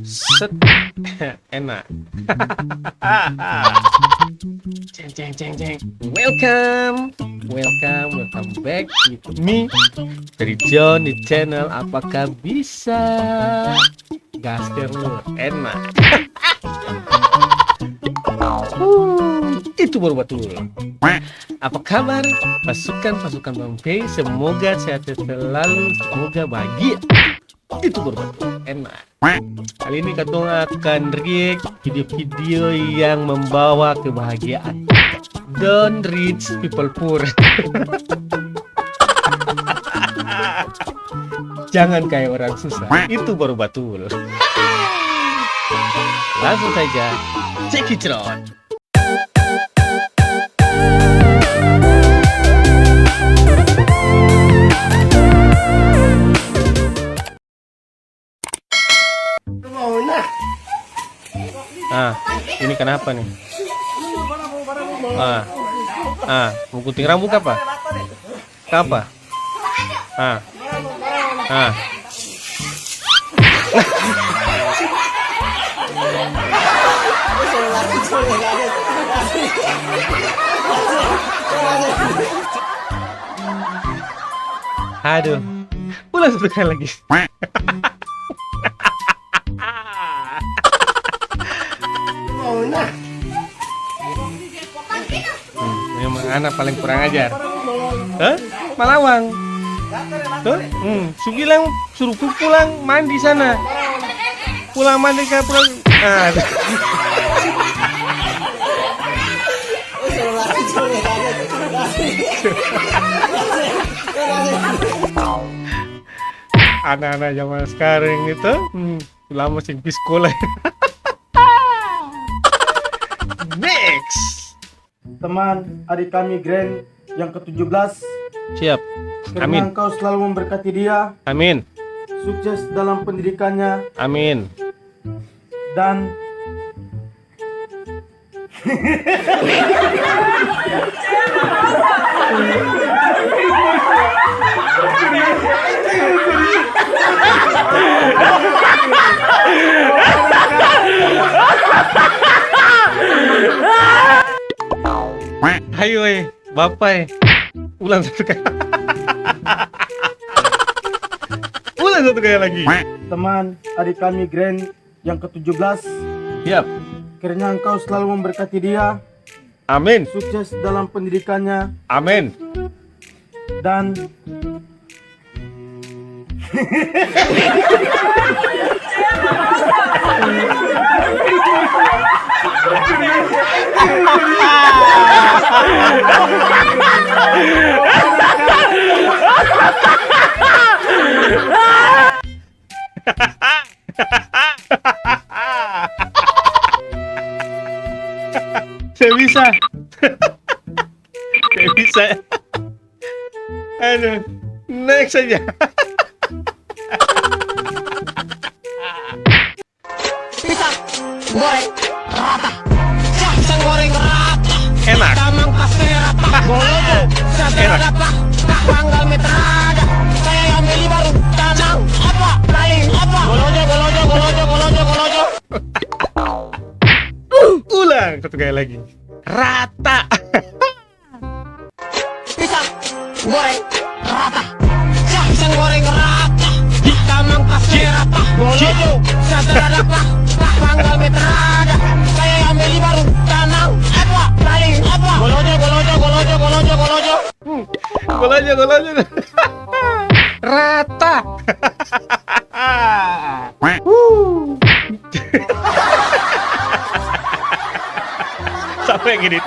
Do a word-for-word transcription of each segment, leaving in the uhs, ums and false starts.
Set. Enak. Ceng, ceng, ceng, ceng. Welcome. Welcome, welcome back with me, Ferry John di channel Apakah Bisa. Gas terus, enak. Huh, itu baru batul. Apa kabar pasukan-pasukan Bang Pei? Semoga sehat selalu, semoga bahagia. Itu baru batul, enak. Kali ini katong akan react video-video yang membawa kebahagiaan. Don't rich people poor. Jangan kaya orang susah, itu baru batul. Langsung saja, cekicrot. Ah, ini kanapa nih? Ah, ah, mau gunting rambut kapa? Kapa? Ah, ah. Aduh, ulang satu kali lagi. Hmm, memang anak paling kurang ajar. Hah? Malawang. Hah? Hmm, su bilang suruh pu-, pulang mandi sana. Pulang mandi ka pulang. Ah. Anak-anak zaman sekarang itu, hmm, lama seng pi skola. Next. Teman, adik kami Grand yang ketujuh belas. Siap. Amin. Kiranya Engkau selalu memberkati dia. Amin. Sukses dalam pendidikannya. Amin. Dan Ayo, eh, Bapa, eh. Ulang satu kali. Ulang satu kali lagi. Teman, adik kami Grand yang ketujuh belas. Siap. Kiranya Engkau selalu memberkati dia. Amin. Sukses dalam pendidikannya. Amin. Dan Saya bisa. Saya bisa. Aduh, next saja. Pisang goreng rata. Pisang goreng rata. Enak. Tamang pasti rata. Golojo, enak. Rata. Panggal metrada. Saya yang beli baru. Tanang apa? Lain apa? Golojo, golojo, golojo, golojo, golojo. Ulang satu kali lagi. Rata. Pisang goreng rata. Pisang goreng rata. Tamang pasti rata. Golojo, satu rata. Panggal metrada. Saya yang beli baru. Tanang apa? Lain apa? Golojo, golojo, golojo, golojo, golojo. Hmm. Golojo, golojo. Rata. Wuh. Sampai gini.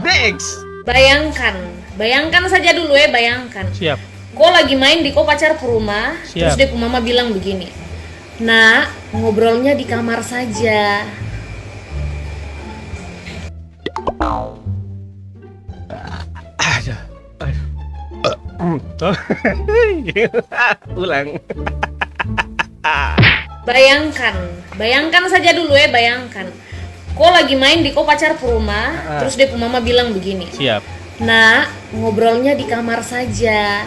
Next. Bayangkan, bayangkan saja dulu, eh, bayangkan. Siap. Ko lagi main di ko pacar pung rumah, siap, terus dia pung mama bilang begini, "Nak, ngobrolnya di kamar saja." Aduh, aduh. Ulang. Bayangkan, bayangkan saja dulu, eh, bayangkan. Ko lagi main di ko pacar pung rumah, ah, terus dia pung mama bilang begini, siap, "Nak, ngobrolnya di kamar saja."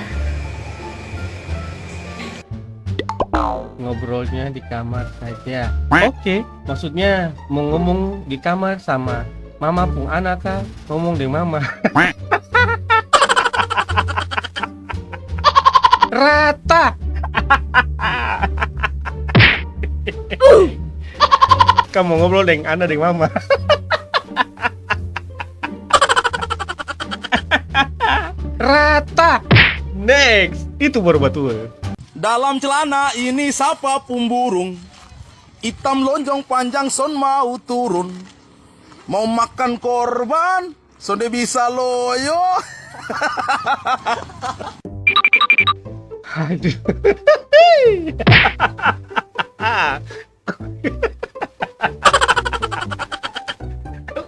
Aduh, Ngobrolnya di kamar saja. Oke, maksudnya mau ngomong di kamar sama mama pung ana ka? Ngomong deng mama. Rata. Ka mau ngobrol deng ana deng mama. Rata. Next, itu baru batul. Dalam celana ini sapa pung burung, itam lonjong panjang son mau turun. Mau makan korban, sonde bisa loyo. Aduh.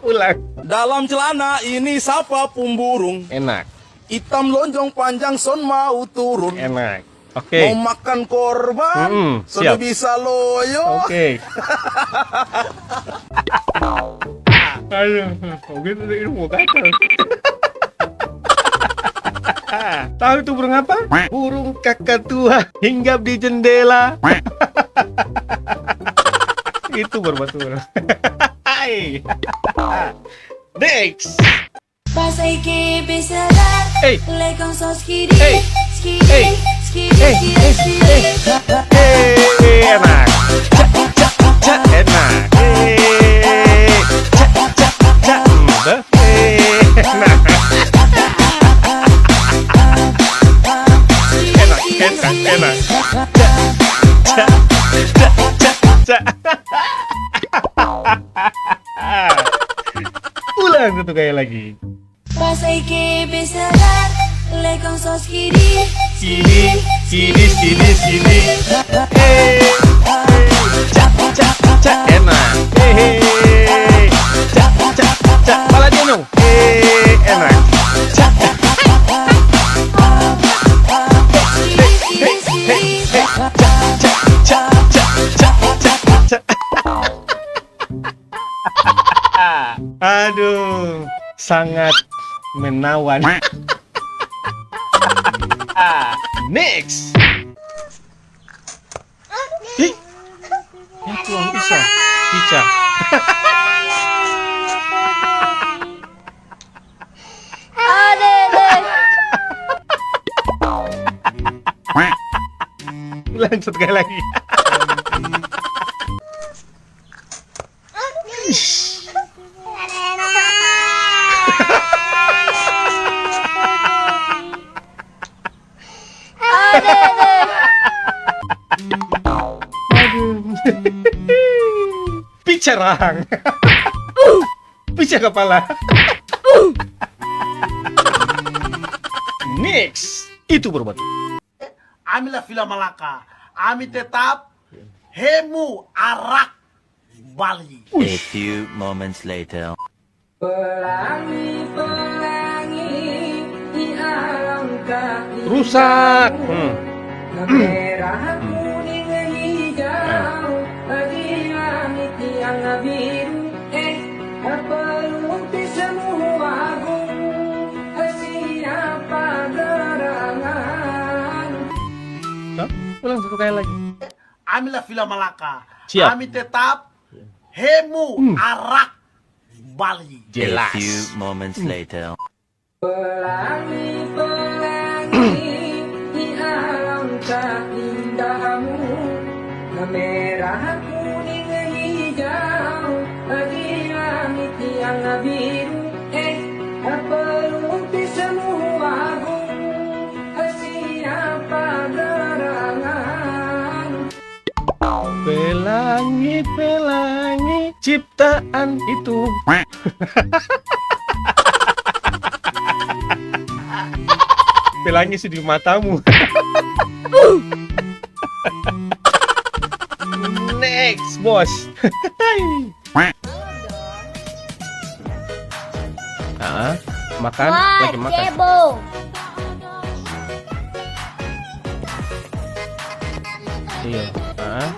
Ulang. Dalam celana ini sapa pung burung? Enak. Itam lonjong panjang son mau turun. Enak. Oke. Mau makan korban, mm-mm, sonde siap. Bisa loyo. Oke. Aduh, oke, itu ilmu kacau. Tahu itu burung apa? Burung kakatua hinggap di jendela. Itu baru batul. Hai. Next. Pas aike besadar, ei, lekong so skidi, ei, skidi, ei, skidi, ei, skidi, ei, skidi. Ei, enak. Cak, cak, cak, enak. Ei, cak, cak, cak, hmm, dah. Ei, enak. Enak, enak, enak. Cak, cak, cak, cak, cak. Ulang satu kali lagi. Pas aike besadar, lekong so skidi, skidi, skidi, skidi, skidi. Hei, hei, cak, cak, cak, enak. Hei, hei, cak, cak, cak, pala dino. Hei, enak. Cak. Hei, hei, hei, hei. Cak, cak, cak, cak, cak, cak, cak. Aduh, sangat menawan. Next. Ih, ya Tuhan, bisa. Ica. Ulang satu kali lagi. Aduh. Pica rahang. Pica kapala. Next. Itu baru batul. Ami la fila malaka. Ami tetap hemu arak. Bali. A few moments later. Pelangi, pelangi, di alangkah indahmu. Rusak. Hmm. Merah, kuning, hijau, di langit yang biru. Eh, pelukismu agung, siapa gerangan? Hah? Ulang satu kali lagi. Ami la fila malaka. Siap. Ami tetap hemu, hmm, arak Bali. Jelas. A few moments later. Pelangi, pelangi, di alangkah indahmu. Merah, kuning, hijau, di langit yang biru. Eh, pelukismu agung, siapa gerangan? Pelangi, pelangi, ciptaan itu. Pelangi su di matamu. Next, bos. Ah, makan, wah, lagi makan. Cebong. Iya, ah.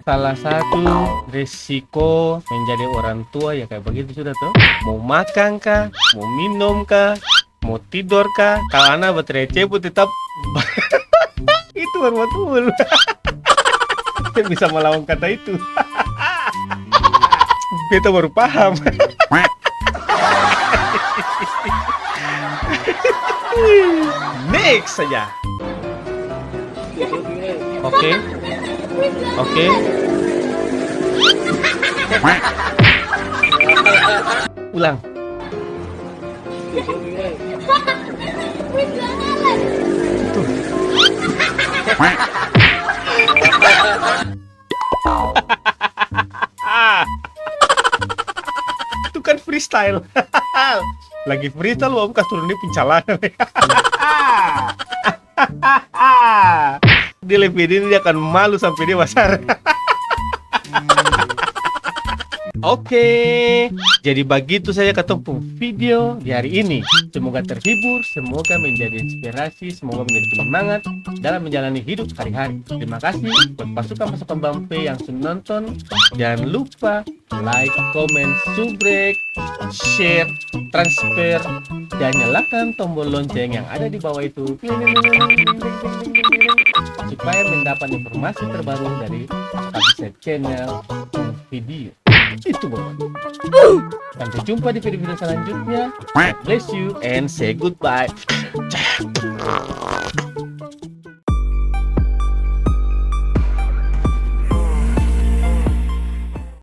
Salah satu resiko menjadi orang tua ya kayak begitu sudah tuh. Mau makan kah, mau minum kah, mau tidor ka? Kalo ana batarea cebong tetap. Hormat umur. Dia bisa melawan kata itu. Beta baru paham. Next saja. Oke. Oke. Ulang. Tuh. Itu kan freestyle. Lagi freestyle, baru kas turun dia pung calana. Dia lei video ini, dia akan malu sampe dia basar. Oke, jadi bagitu saja katong pung video di hari ini. Semoga terhibur, semoga menjadi inspirasi, semoga menjadi penyemangat dalam menjalani hidup hari-hari. Terima kasih buat pasukan-pasukan Bang P yang sudah nonton. Jangan lupa like, comment, subrek, share, transfer, dan nyalakan tombol lonceng yang ada di bawah itu supaya mendapat informasi terbaru dari Kabisat Channel video. Itu, Bapak. Sampai jumpa di video-video selanjutnya. God bless you and say goodbye.